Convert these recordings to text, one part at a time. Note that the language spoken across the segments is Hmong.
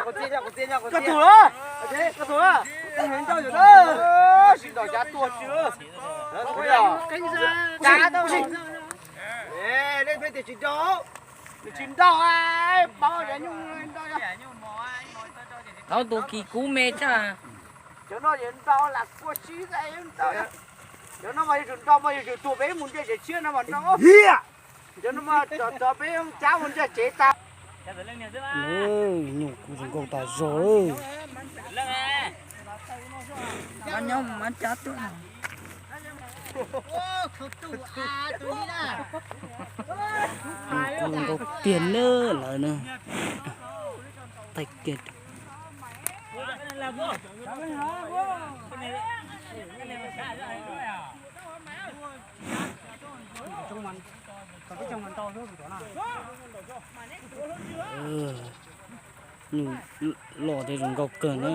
Koj tus lawm, koj tus lawm. Sib ntaus cav tuag tsis. Leej pheej tias tsis ntaus, nws tsis ntaus, paub yav nyuj ntaus. Thaub tus kis kub me tshaj. Cov no yog ntaus lam kua sib ntaus. Cov no mas yuav tsum ntaus mas yuav tsum tuag peb mus ntsia tsev tshiab no mas ntaus. Cov no mas tov peb cab mus ntsia tsev tau. Nyuj kuv zoo nkauj tas zog. Kuv zoo nkauj tiag na lawm na. Tais kiag. Nyuj loj thiab zoo nkauj kawg na.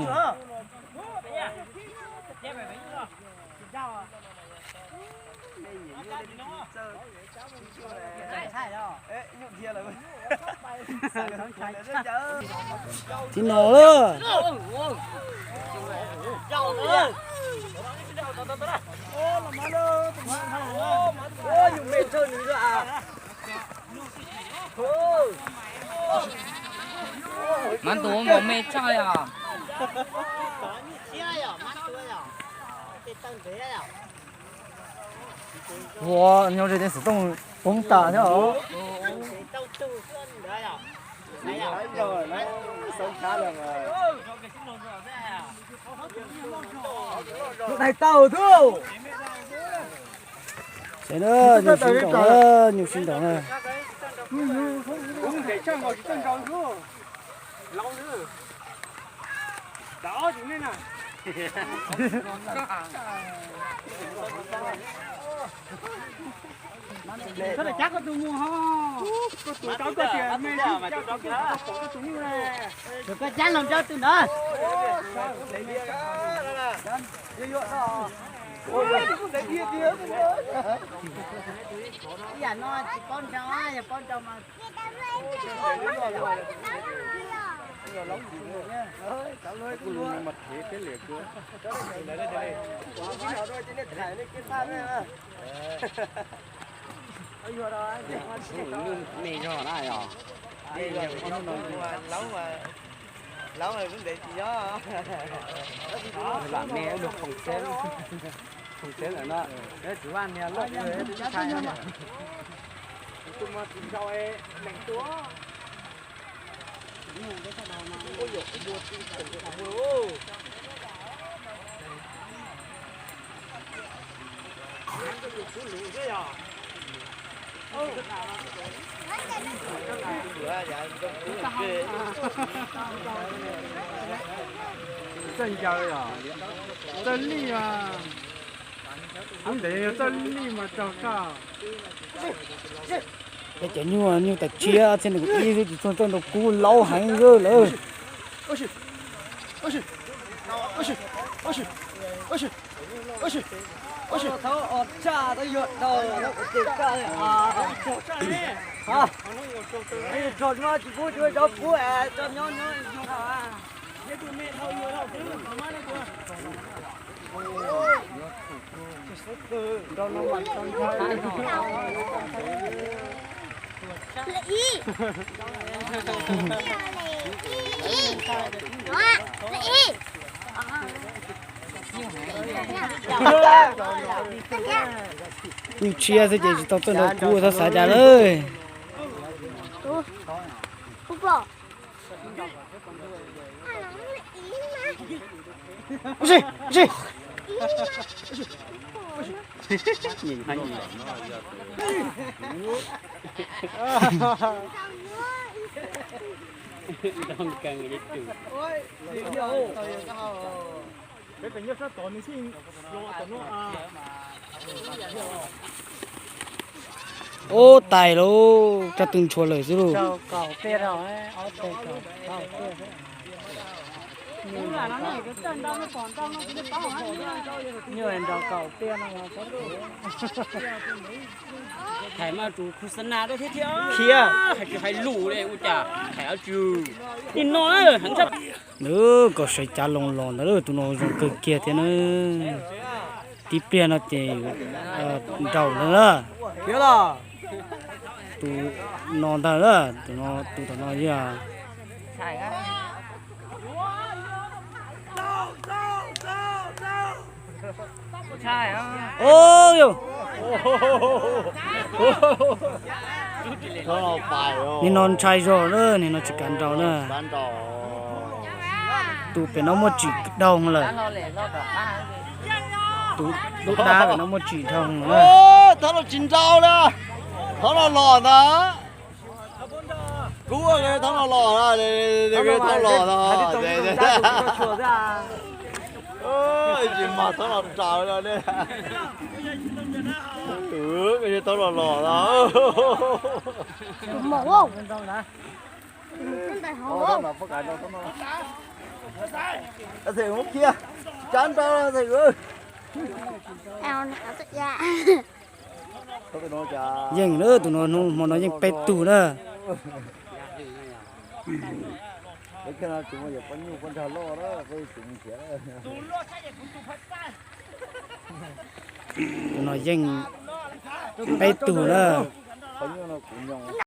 Tib no lawm. Mab tus ua mos me tshaj yom. Ua nyob ze tej xov tooj poob tas thiab os. Tais tau tu. Sawv daws, nyuj sib ntaus na, nyuj sib ntaus na. Koj cab los nrog tus ntawd. Ib yam no tsis paub nrau, yog paub nrau mas. Me zog na yog. Laub ntev tsis nyob. Lam me lug khoom xeeb, khoom xeeb lawm no. Tsis vaj niag loj tus tsis ntshai. Txawj ncaws os, txawj lij os. Ub, ntev yog txawj lij mas raug koj. Peb cov nyuj, nyuj tas tshiab thiab nws ib xwb tsis txog txawj nrau kub laub heev lawm. Nyuj tshiab xwb ces tsis tau txawj nrau kub, txhob xav cas lawm. Ub, tais lauj, rab twg ntshua lawm xwb lauj. Nyuj nrog kaum tiaj no. Thaiv mas tus khus xab nas thiab thiab khiav, hais tsis hais lus li ua cas thaiv tsw. Nim no na heev tshaj. Nws kom sawv cav loo los ntawd, tus no zoo kawg kiag thiab na. Tib pliag no ces nraum ntawd na. Tus no ntag na, tus no, tus tom no yog. Yog, nim no ntshai zog na, nim no tsis kav nraus na. Tus pem no muaj tsim dhau lawm. Tus, tus dab pem no muaj tsim dhau lawm. Thov los tsis nrau li, thov los los ntag. Kub, thov los los, thov los los ntag. Tsis mag thov los raws li ne. Thov los los ntag. Txawm mus khiav, tsav nrau txawm. Yeej na, tus no hnub hmo no yeej peb tug na. Tus no yeej peb tug na.